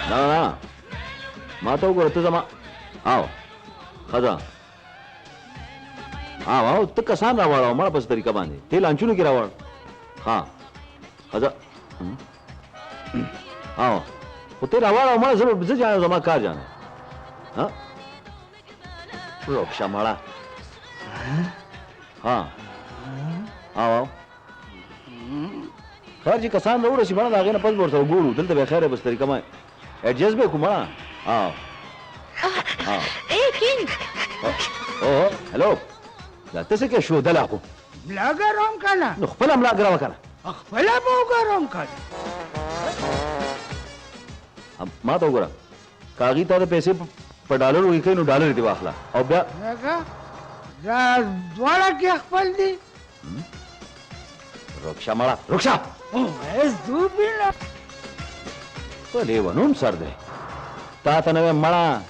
نه نه، ما ته وګوره، ته زما او ښځه او ته کسان راواړوه مړه په څه طریقه باندې ته لانچونو کې راواړ. ها ښځه او خو ته راواړوه مړه، زه جانه زما کار جانه. ها روک شه مړه. ها او خیر چې کسان راوړسي مړه، د هغې نه پس به ورسره ګورو. دلته به خیر دی، بس طریقه ما ایډجسټ به کړو مړه. ها ها ای کینګ، او هلو، دا ته څه کوې؟ شودله خو ملا ګرم که نه؟ نو خپله ملا ګرمه که نه؟ خپله به وګرم که نه. ما ته وګوره، که هغوی تا ته پیسې په ډالرو کې کوي نو ډالر دې واخله او بیا لکه دا دواړه کې خپل دي. روک شه مړه، روک شه. دوبي نه په لیونوم سر دی، تا ته نه وایم مړه،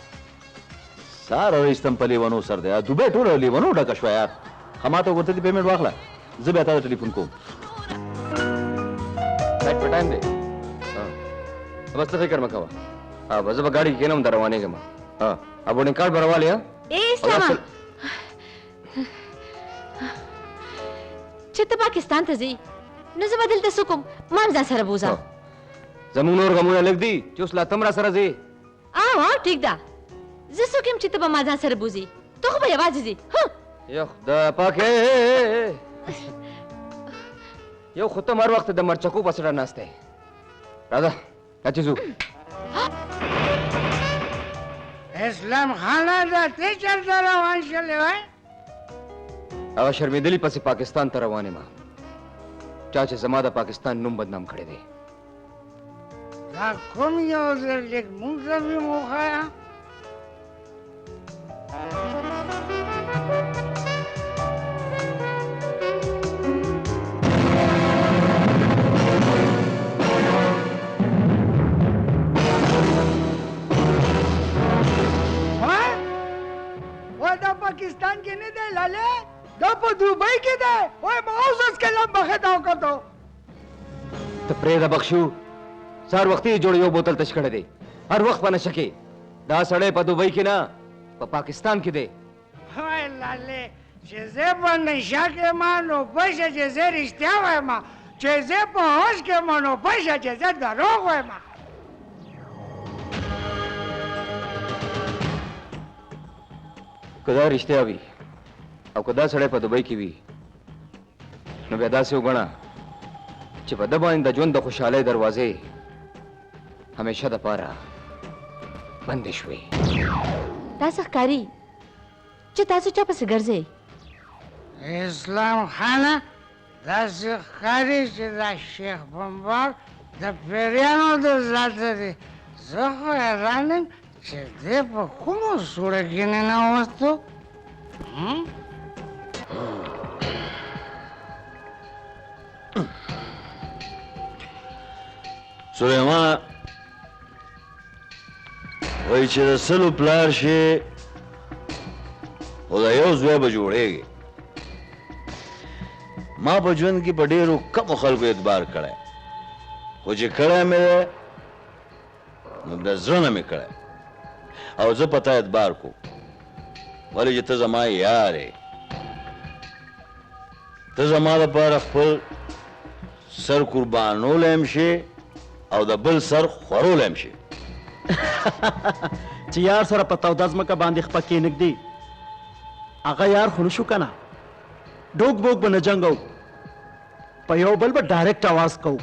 ساره رئیستم په لیونو سر دی. دوبۍ ټوله لیونو ډکه شوه یار. ښه ما ته وګوره، ته دې پیمنټ واخله، زه بیا تا ته ټلیفون کوم. فلایټ په ټایم دی. بس ته فکر مه کوه، زه به ګاډي کې کښېنم، در روانېږم. ها بورډینګ کارډ به راوالې. ها ای اسلامه، چې ته پاکستان ته ځې نو زه به دلته څه کوم؟ ما هم ځان سره بوځه. زموږ نور غمونه لږ دي چې اوس لا ته هم راسره ځې. او ټیک ده، زه څوک یم چې ته به ما ځان سره بوځې؟ ته خو به یوازې ځې. یا خدای پاکه، یو خو ته هر وخت د مرچکو په سره ناست دی. راځه دا چې ځو. اسلام خانه، دا ته چېرته روان شوې وای؟ هغه شرمېدلي پسې پاکستان ته روان یم، چا چې زما د پاکستان نوم بدنام کړی دی. دا کوم یو دی لږ موږ ته هم وښایه. دا پاکستان کې نه دی لاله، دا په دوبۍ کې دی. وای ما اوس اوس کې لمبه خطا وکړو. ته پرېږده بخشو، سهار وختي یې جوړ یو بوتل تش کړی دی، هر وخت په نشه کې. دا سړی په دوبۍ کې نه، په پاکستان کې دی. وای لاله، چې زه په نشه کې ما نو پوه شه چې زه رښتیا وایم، چې زه په هوش کې ما نو پوه شه چې زه دروغ وایم. که دا رښتیا وي او که دا سړی په دوبۍ کې وي نو بیا داسې وګڼه چې په ده باندې د ژوند د خوشحالۍ دروازې همیشه دپاره بندې شوې. داسې ښکاري چې تاسو چا پسې ګرځئ؟ اسلام خانه، داسې ښکاري چې دا شیخ بمبار د پیریانو د ذاته دی. زه خو حیران یم چې دی په کومو سوړه کې ننوتو. سلیمان وایي چې د سلو پلار شي خو د یو زوی به جوړېږي. ما په ژوند کې په ډېرو کمو خلکو اعتبار کړی، خو چې کړی مې دی نو د زړه نه مې کړی، او زه په تا اعتبار کوم، ولې چې ته زما یار یې. ته زما دپاره خپل سر قربانولی هم شې او د بل سر خورولی هم شې. چې یار سره په توده ځمکه باندې خپه کښېنږدي، هغه یار خو نه شو که نه. ډوک بوک به نه جنګو، په یو بل به ډایرکټ اواز کوو.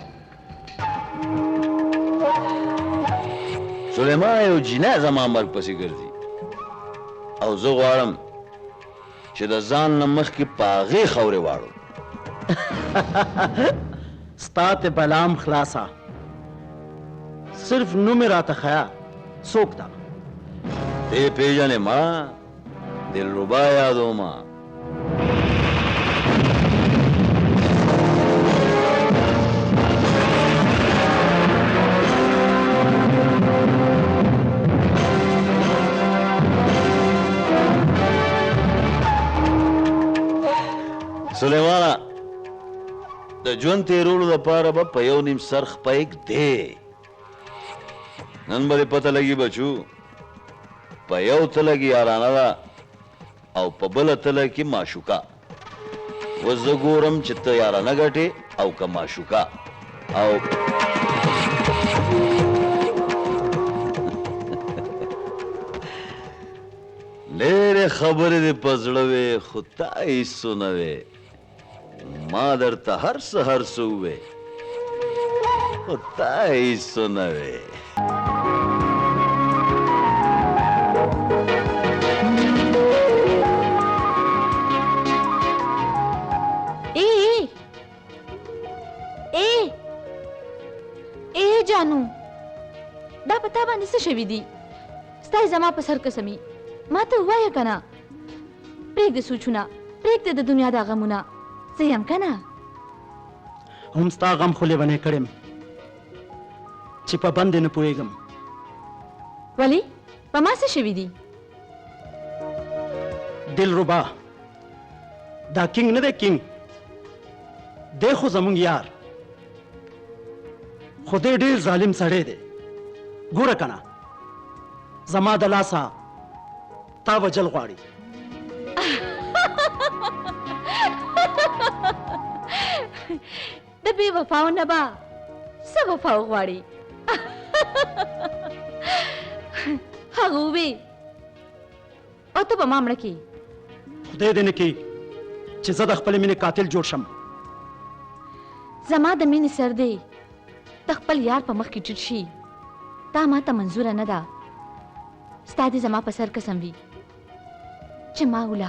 سلیمان، یو جینۍ زما مرګ پسې ګرځي او زه غواړم چې د ځان نه مخکې په هغې خاورې واړوم. ستا ته بلام خلاصه، صرف نوم یې راته ښیه، څوک ده؟ ته یې پېژنې؟ ما دلربا یادومه. سلیمانه، د ژوند تېرولو دپاره به په یو نیم سر خپه ږدې. نن به دې پته لګي بچو، په یو تله کې یارانه ده او په بله تله کې معشوقه. اوس زه ګورم چې ته یارانه ګټې او که معشوقه. او ډېرې خبرې دې په زړه وې، خو تا هېڅ ونه وې. ما درته هر څه هر څه ووې، خو تا هېڅ ونه وې. ای ای ای ای جانو، دا په تا باندې څه شوي دي؟ ستا یې زما په سر قسمي، ما ته ووایه که نه. پرېږده سوچونه، پرېږده د دنیا دا غمونه، زه یم که نه. هم ستا غم خو لیونی کړم چې په بند نه پوهېږم. ولې په ما څه شوي دي؟ دلربا، دا کینګ نه دی کینګ دی، خو زمونږ یار، خو دی ډېر ظالم سړی دی. ګوره که نه، زما د لاسه تا وژل غواړي. د بې وفاو نه به څه وفا وغواړي؟ هغه ووې او ته به ما مړه کړې. خدای دې نه کړي چې زه د خپلې مینې قاتل جوړ شم. زما د مینې سر دی د خپل یار په مخ کې ټیټ شي، دا ما ته منظوره نه ده. ستا دې زما په سر قسم وي چې ما ولا